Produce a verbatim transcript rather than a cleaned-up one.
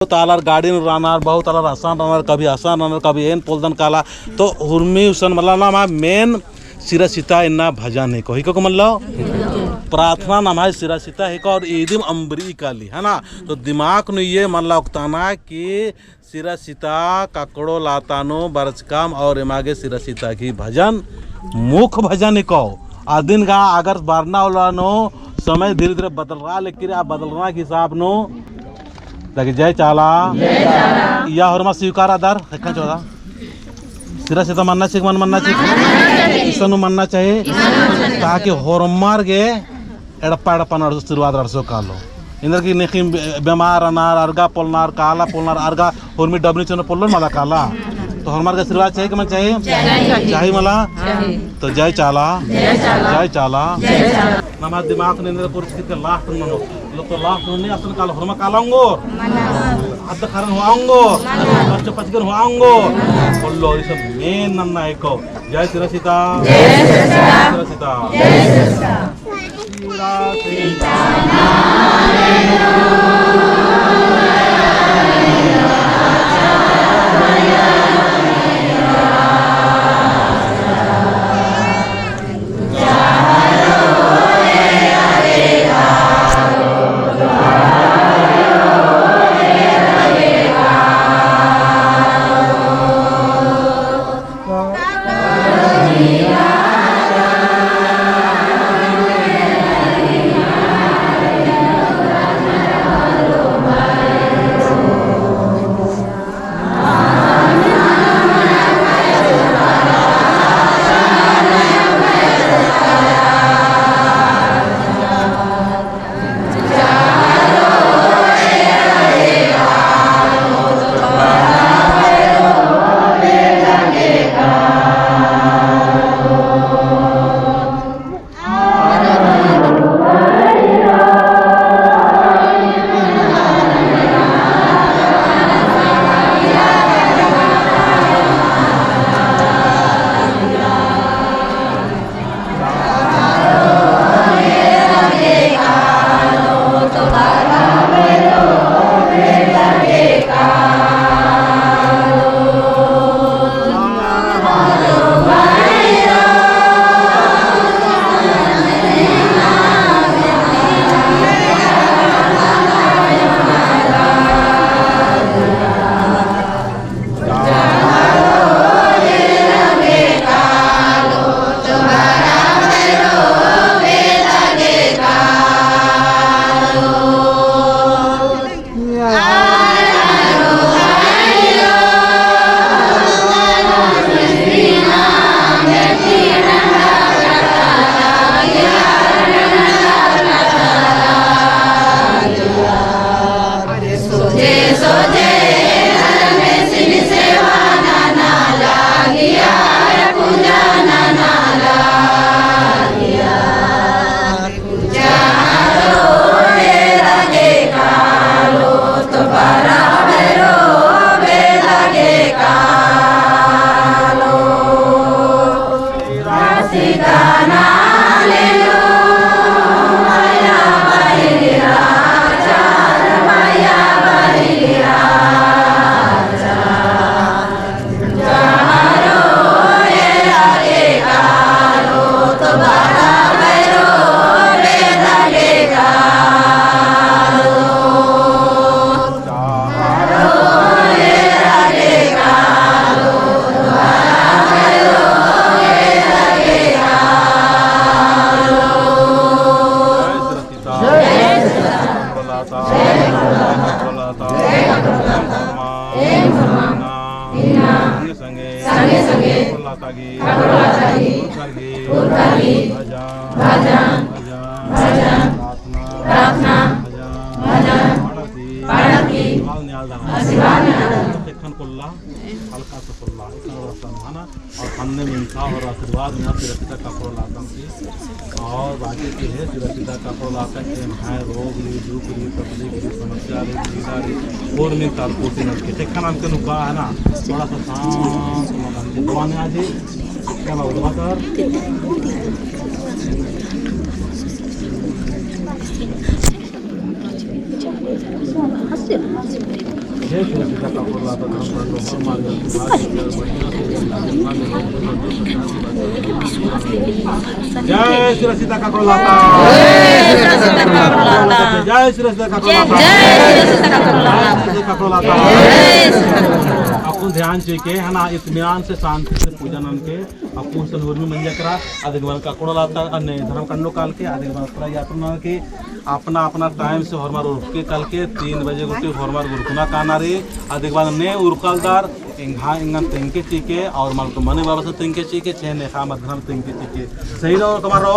बहुत आलर गाड़ी नू रअनर, बहुत आलर असन रअनर, कभी असन रअनर, कभी एन पोलदन काला। तो हुरमी उसन मला ना मा main सिरा सीता इन्ना भजन हिको, हिको का मल्लो? प्रार्थना नम्है सिरा सीता हिको और ईदिम अम्बरी काली, है ना? तो दिमाग नू ये मला ओक्ताना कि सिरा सीता ककड़ो लाता नू बरचकम और एमा गे सिरा सीता गही भजन मुख भजन हिको। अदिन गा अगर बरना उल्ला नू समय धीरे धीरे बदलरा, लेकिन आ बदलरा के हिसाब नू ताकि जय चाला। जय चाला। या होरमा स्वीकार अदर, हेक्खन चोदा। सिरा सीता मन्ना चाहिए, मन मन्ना चाहिए। इसन नू मन्ना चाहिए। ताकि होरमर गे एड़पा एड़पा नू आशीर्वाद रअसो कालो। एन्देर कि नेखिम बे-, बेमार रअनर, अरगा पोलनर, काला पोलनर, अरगा होरमी डबनी चोना पोल्लोन मला काला। तो होरमर गे आशीर्वाद चाहिए कि मन चाहिए? चाहिए। चाहिए मला? चाहिए। तो जय चाला। जय चाला। जय चाला। जय चाला। नम्है दिमाग नू एन्देर कुछ कित के last नू मनो। लो तो last नू नहीं असन काला होरमा काला ओंगोर। अद्द खरन होआ ओंगोर। बच्चो पचगन होआ ओंगोर। बोलो, इसन main नन्ना हिको। जय सिरा सीता। जय सिरा सीता। जय सिरा सीता। संगे संगे, संगे संगे, ठाकुर लाता गही, ठाकुर लाता गही, पुरखर गही, पुरखर गही, भजन, भजन, भजन, भजन, प्रार्थना, प्रार्थना, भजन, भजन, पाड़र की, पाड़र की, आशीर्वाद नेआलदम, आशीर्वाद नेआलदम। तेखन कुल्ला, हल्का से कुल्ला, इतना रसम है ना। और अन्ने मिनसा और आशीर्वाद नेआ सिरा सीता ककड़ो लातम की। और बाकी की है सिरा सीता ककड़ो लातम के एम्है रोग रई, दुख रई, तकलीफ रई, समस्या रई, पीड़ा रई, और में तार कोसी नल के। तेखन हमके नुका है ना, थोड़ा सा शांत मन के दुआ नेआ जी। क्या बाबू, दुआ कर। जय श्री सीता काकड़ो लाता। जय श्री सीता काकड़ो लाता। अक्कुन ध्यान चिके है ना, इत्मीनान से, शांति से पूजा ननके। अक्कुन सन हुरमी मंजा केरा, अदिक बाद काकड़ो लाता, अन्ने धर्म कांडो कालके, अदिक बाद उत्तरा यात्रा ननके, अपना अपना time से होरमर उरखके कालके, तीन बजे गूटी होरमर उरखना काना रई, अदिक बाद ने उरखलदर, एंग्है एंगन तेंगके चिके, और मल तो मने बाबा से तेंगके चिके, छे नेखा मध्रम तेंगके चिके। सही रओ तुम्हारो?